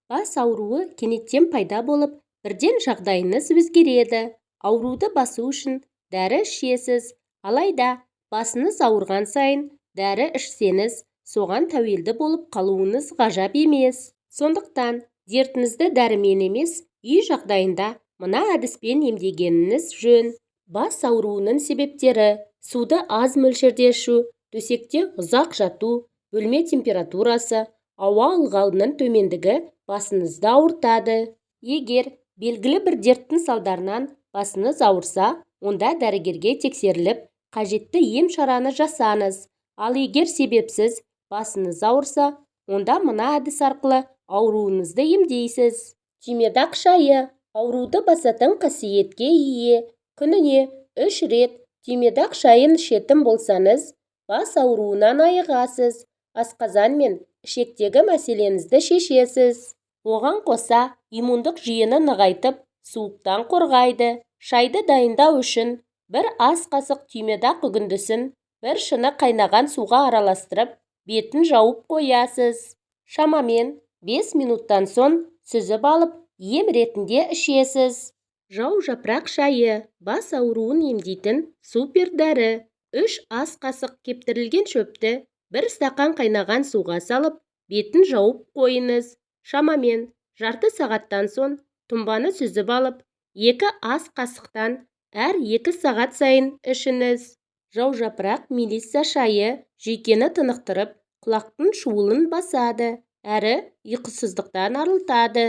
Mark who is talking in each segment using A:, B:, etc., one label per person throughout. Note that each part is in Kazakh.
A: Бас ауруы кенеттен пайда болып, бірден жағдайыңыз өзгереді. Ауруды басу үшін дәрі ішесіз. Алайда басыңыз ауырған сайын дәрі ішсеңіз, соған тәуелді болып қалуыңыз ғажап емес. Сондықтан дертіңізді дәрімен емес, үй жағдайында мына әдіспен емдегеніңіз жөн. Бас ауруының себептері: суды аз мөлшерде ішу, төсекте ұзақ жату, бөлме температурасы, ауа ылғалының төмендігі басыңызды ауыртады. Егер белгілі бір дерттің салдарынан басыңыз ауырса, онда дәрігерге тексеріліп, қажетті ем-шараны жасаңыз. Ал егер себепсіз басыңыз ауырса, онда мына әдіс арқылы ауруыңызды емдейсіз. Түймедақ шайы ауруды басатын қасиетке ие. Күніне 3 рет түймедақ шайын ішетін болсаңыз, бас ауруынан айығасыз, асқазан мен ішектегі мәселеңізді шешесіз. Оған қоса иммундық жүйені нығайтып, суықтан қорғайды. Шайды дайындау үшін бір ас қасық түймедақ үгіндісін бір шыны қайнаған суға араластырып, бетін жауып қоясыз. Шамамен 5 минуттан соң сүзіп алып, ем ретінде ішесіз. Жау жапырақ шайы бас ауруын емдейтін супер дәрі. 3 ас қасық кептірілген шөпті бір стақан қайнаған суға салып, бетін жауып қойыңыз. Шамамен жарты сағаттан соң тұнбаны сүзіп алып, 2 ас қасықтан әр 2 сағат сайын ішіңіз. Жау жапырақ мелисса шайы жүйкені тынықтырып, құлақтың шуылын басады, әрі ұйқысыздықтан арылтады.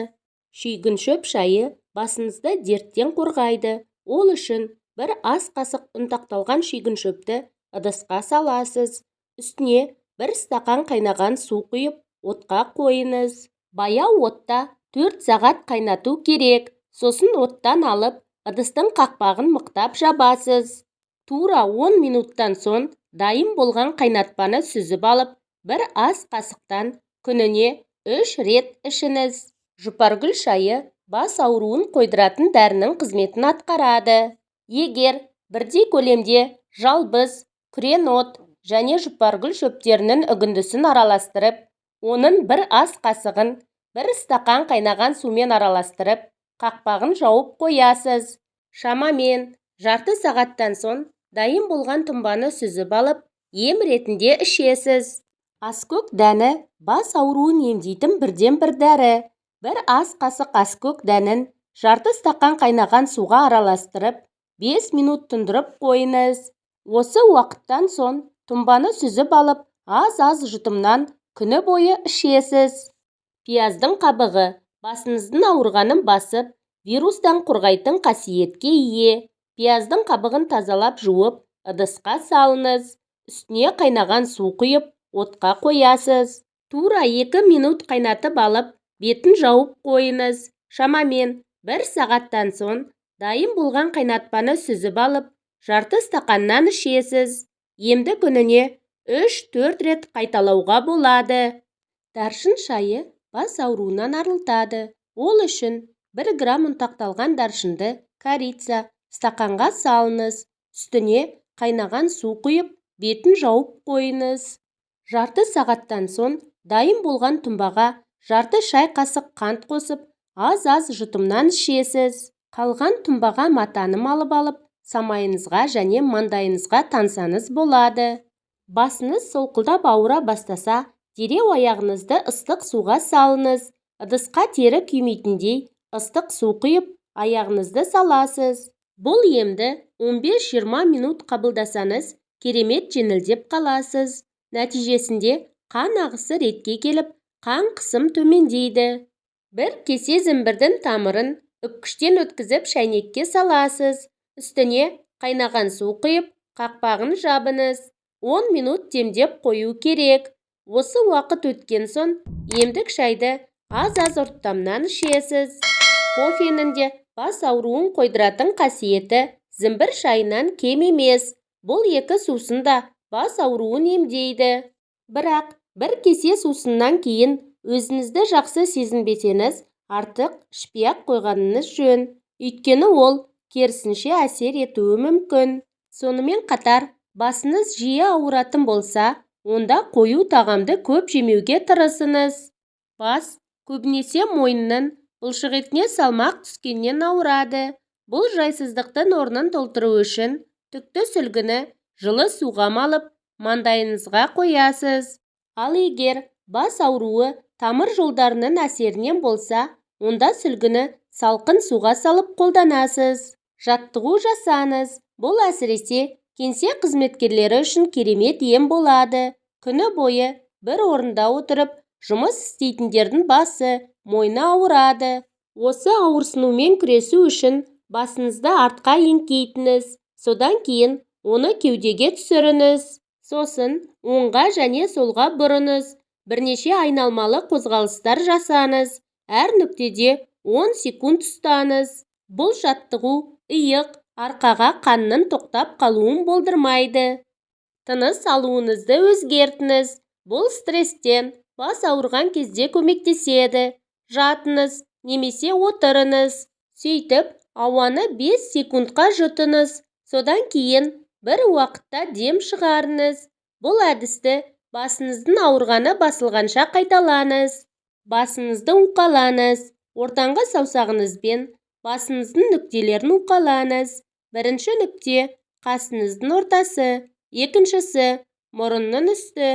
A: Шүйгін шөп шайы басыңызды дерттен қорғайды. Ол үшін бір ас қасық ұнтақталған шүйгін шөпті ыдысқа саласыз. Үстіне бір стақан қайнаған су құйып, отқа қойыңыз. Баяу отта 4 сағат қайнату керек. Сосын оттан алып, ыдыстың қақпағын мықтап жабасыз. Тура 10 минуттан соң дайын болған қайнатпаны сүзіп алып, бір ас қасықтан күніне 3 рет ішіңіз. Жұпаргүл шайы бас ауруын қойдыратын дәрінің қызметін атқарады. Егер бірдей көлемде жалбыз, күрен от және жұпаргүл шөптерінің үгіндісін араластырып, оның бір ас қасығын бір стақан қайнаған сумен араластырып, қақпағын жауып қоясыз. Шамамен жарты сағаттан соң дайын болған тұнбаны сүзіп алып, ем ретінде ішесіз. Аскөк дәні бас ауруын емдейтін бірден-бір дәрі. Бір ас қасық аскөк дәнін жарты стақан қайнаған суға араластырып, 5 минут тұндырып қойыңыз. Осы уақыттан соң тұнбаны сүзіп алып, аз-аз жұтымнан күні бойы ішесіз. Пияздың қабығы басыңыздың ауырғанын басып, вирустан қорғайтын қасиетке ие. Пияздың қабығын тазалап жуып, ыдысқа салыңыз. Үстіне қайнаған су құйып, отқа қоясыз. Тура 2 минут қайнатып алып, бетін жауып қойыңыз. Шамамен 1 сағаттан соң дайын болған қайнатпаны сүзіп алып, жарты стақаннан ішесіз. Емді күніне 3-4 рет қайталауға болады. Даршын шайы бас ауруынан арылтады. Ол үшін 1 грамм ұнтақталған даршынды, корица, стақанға салыңыз. Үстіне қайнаған су құйып, бетін жауып қойыңыз. Жарты сағаттан соң дайын болған тұнбаға жарты шай қасық қант қосып, аз-аз жұтымнан ішесіз. Қалған тұнбаға матаны малып алып, самайыңызға және маңдайыңызға таңсаңыз болады. Басыңыз солқылдап ауыра бастаса, дереу аяғыңызды ыстық суға салыңыз. Ыдысқа тері күймейтіндей ыстық су құйып, аяғыңызды саласыз. Бұл емді 15-20 минут қабылдасаңыз, керемет жеңілдеп қаласыз. Нәтижесінде қан ағысы ретке келіп, қан қысым төмендейді. Бір кесе зімбірдің тамырын үккіштен өткізіп шәйнекке саласыз. Үстіне қайнаған су құйып, қақпағын жабыңыз. 10 минут демдеп қою керек. Осы уақыт өткен соң емдік шайды аз-аз ұрттамнан ішесіз. Кофенің де бас ауруын қойдыратын қасиеті зімбір шайынан кем емес. Бұл екі сусын да бас ауруын емдейді. Бірақ бір кесе сусыннан кейін өзіңізді жақсы сезінбесеңіз, артық ішпей-ақ қойғаныңыз жөн. Өйткені ол керісінше әсер етуі мүмкін. Сонымен қатар, басыңыз жиі ауыратын болса, онда қою тағамды көп жемеуге тырысыңыз. Бас, Көбінесе мойынның бұлшықетіне салмақ түскеннен ауырады. Бұл жайсыздықтың орнын толтыру үшін түкті сүлгіні жылы суға малып, маңдайыңызға қоясыз. Ал егер бас ауруы тамыр жолдарының әсерінен болса, онда сүлгіні салқын суға салып қолданасыз. Жаттығу жасаңыз. Бұл әсіресе кеңсе қызметкерлері үшін керемет ем болады. Күні бойы бір орында отырып жұмыс істейтіндердің басы, мойны ауырады. Осы ауырсынумен күресу үшін басыңызды артқа еңкейтіңіз, содан кейін оны кеудеге түсіріңіз. Сосын оңға және солға бұрыңыз. Бірнеше айналмалы қозғалыстар жасаңыз. Әр нүктеде 10 секунд ұстаңыз. Бұл жаттығу иық, арқаға қанның тоқтап қалуын болдырмайды. Тыныс алуыңызды өзгертіңіз. Бұл стресстен, бас ауырған кезде көмектеседі. Жатыңыз немесе отырыңыз. Сөйтіп, ауаны 5 секундқа жұтыңыз. Содан кейін бір уақытта дем шығарыңыз. Бұл әдісті басыңыздың ауырғаны басылғанша қайталаңыз. Басыңызды уқалаңыз. Ортаңғы саусағыңызбен басыңыздың нүктелерін уқалаңыз. Бірінші нүкте қасыңыздың ортасы, екіншісі мұрынның үсті,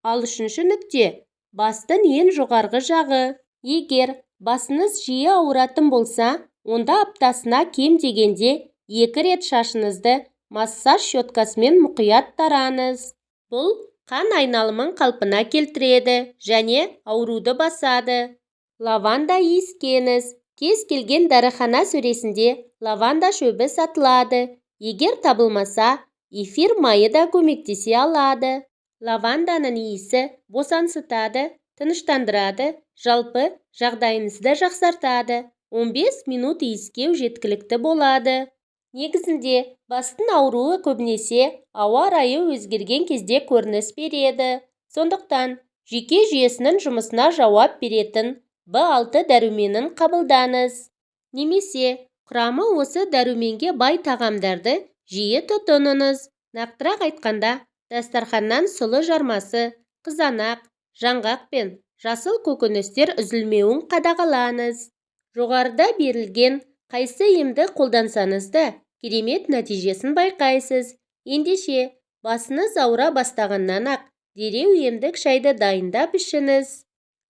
A: ал үшінші нүкте бастың ең жоғарғы жағы. Егер басыңыз жиі ауыратын болса, онда аптасына кем дегенде 2 рет шашыңызды массаж щеткасымен мұқият тараңыз. Бұл қан айналымын қалпына келтіреді және ауруды басады. Лаванда иіскеңіз. Кез келген дәріхана сөресінде лаванда шөбі сатылады. Егер табылмаса, эфир майы да көмектесе алады. Лаванданың иісі босаңсытады, тыныштандырады, жалпы жағдайыңызды жақсартады. 15 минут иіскеу жеткілікті болады. Негізінде бастың ауруы көбінесе ауа райы өзгерген кезде көрініс береді. Сондықтан жүйке жүйесінің жұмысына жауап беретін B6 дәруменін қабылдаңыз. Немесе құрамы осы дәруменге бай тағамдарды жиі тұтыныңыз. Нақтырақ айтқанда, дастарханнан сұлы жармасы, қызанақ, жаңғақ пен жасыл көкөністер үзілмеуін қадағалаңыз. Жоғарыда берілген қайсы емді қолдансаңыз да керемет нәтижесін байқайсыз. Ендеше, басыңыз ауыра бастағаннан-ақ дереу емдік шайды дайындап ішіңіз.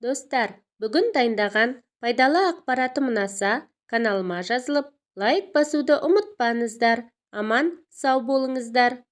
A: Достар, бүгін дайындаған пайдалы ақпаратым ұнаса, каналыма жазылып, лайк басуды ұмытпаңыздар. Аман, сау болыңыздар.